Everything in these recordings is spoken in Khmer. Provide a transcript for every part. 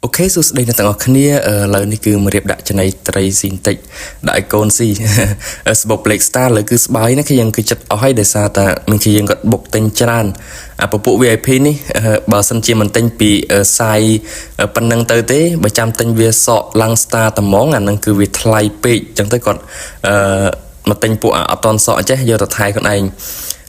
OK សួស្តីអ្នកទាំងអស់គ្នាឥឡូវនេះគឺមករៀបដាក់ចំណីត្រីស៊ីបន្តិចដាក់ឲ្យកូនស៊ី ស្បុក Black Star ឥឡូវគឺស្បាយណាស់គឺយើងគឺចិត្តអស់ហើយដោយសារតែមានគឺយើងក៏បុកទិញច្រើនអាពពួក VIP នេះបើសិនជាមិនទិញពីសាយប៉ុណ្ណឹងទៅទេបើចាំទិញវាសក់ឡើង star ត្មងអាហ្នឹងគឺវាថ្លៃពេកអញ្ចឹងទៅគាត់អឺមកទិញពួកអត់តន់សក់ចេះយកទៅថែខ្លួនឯង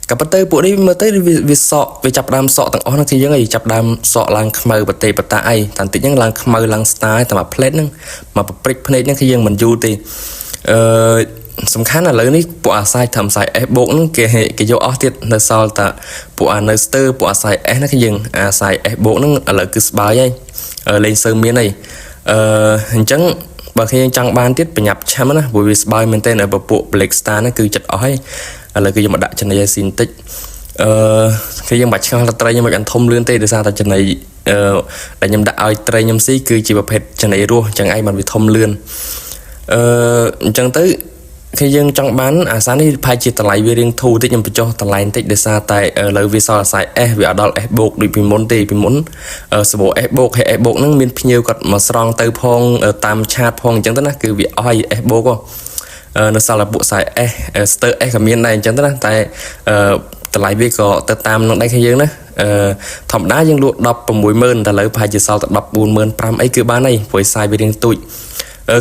ក៏ប៉ុន្តែពួកនេះមើលទៅវាវាសក់វាចាប់ដើមសក់ទាំងអស់ហ្នឹងគឺយើងឯងចាប់ដើមសក់ឡើងខ្មៅបតេបតាអីតាបន្តិចហ្នឹងឡើងខ្មៅឡើង star តែមួយផ្លេតហ្នឹងមកប្រព្រិចភ្នែកហ្នឹងគឺយើងមិនយូរទេអឺសំខាន់ឥឡូវនេះពួកអាសាយធ្វើសាយ S បូកហ្នឹងគេគេយកអស់ទៀតនៅសល់តែពួកអានៅស្ទើពួកអាសាយ S ហ្នឹងគឺយើងអាសាយ S បូកហ្នឹងឥឡូវគឺស្បាយហើយលេងសើមានហើយអឺអញ្ចឹងបើគ្នាចង់បានទៀតប្រញាប់ឆាំណាព្រោះវាស្បាយមែនទែនពពួក Black Star ហ្នឹងគឺចិត្តអស់ហើយឥឡូវគឺយើងមកដាក់ចំណីឲ្យស៊ីបន្តិចអឺគឺយើងបាច់ឆ្ងល់ថាត្រីខ្ញុំមិនអន់ធំលឿនទេដោយសារតែចំណីអឺដែលខ្ញុំដាក់ឲ្យត្រីខ្ញុំស៊ីគឺជាប្រភេទចំណីរស់អញ្ចឹងឯងបានវាធំលឿនអឺអញ្ចឹងទៅគឺយើងចង់បានអាសានេះប្រហែលជាតម្លៃវារៀងធូរតិចខ្ញុំបញ្ចុះតម្លៃបន្តិចដោយសារតែឥឡូវវាសល់អាសាយ S វាអត់ដល់ S បូកដូចពីមុនទេពីមុនសបោ S បូកហើយ S បូកហ្នឹងមានភ្ញៀវគាត់មកស្រង់ទៅផងតាម chat ផងអញ្ចឹងទៅណាគឺវាអស់ហើយ S បូកនៅសល់តែពួកខ្សែ S ស្ទើ S ក៏មានដែរអញ្ចឹងទៅណាតែតម្លៃវាក៏ទៅតាមនឹងដែរគ្នាយើងណាអឺធម្មតាយើងលក់160,000តែឥឡូវប្រហែលជាសល់តែ145,000អីគឺបានហើយព្រោះខ្សែវារៀងទូច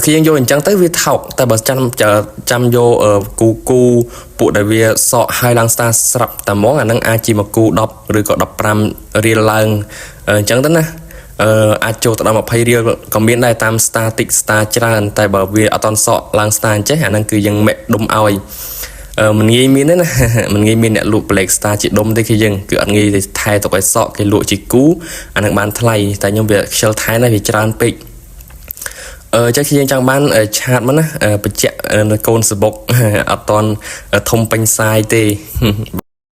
គឺយើងយកអញ្ចឹងទៅវាថោកតែបើចាំចាំយកគូគូពួកដែលវាសក់ហើយឡើង star ស្រាប់តែហ្មងអាហ្នឹងអាចជាមួយគូ10ឬក៏15រៀលឡើងអញ្ចឹងទៅណាអឺអាចចូលទៅដល់20រៀលក៏មានដែរតាម star តិច star ច្រើនតែបើវាអត់តន់សក់ឡើង star អញ្ចេះអាហ្នឹងគឺយើងមេដុំឲ្យអឺមិនងាយមានទេណាមិនងាយមានអ្នកលក់ Black Star ជាដុំទេគឺយើងគឺអត់ងាយទេថែទុកឲ្យសក់គេលក់ជាគូអានឹងបានថ្លៃតែខ្ញុំវាខ្ជិលថែណាស់វាច្រើនពេកអឺចឹងខ្ញុំចង់បាន chat មកណាបញ្ជាក់នៅកូនសបុកអត់តន់ធំពេញសាយទេ។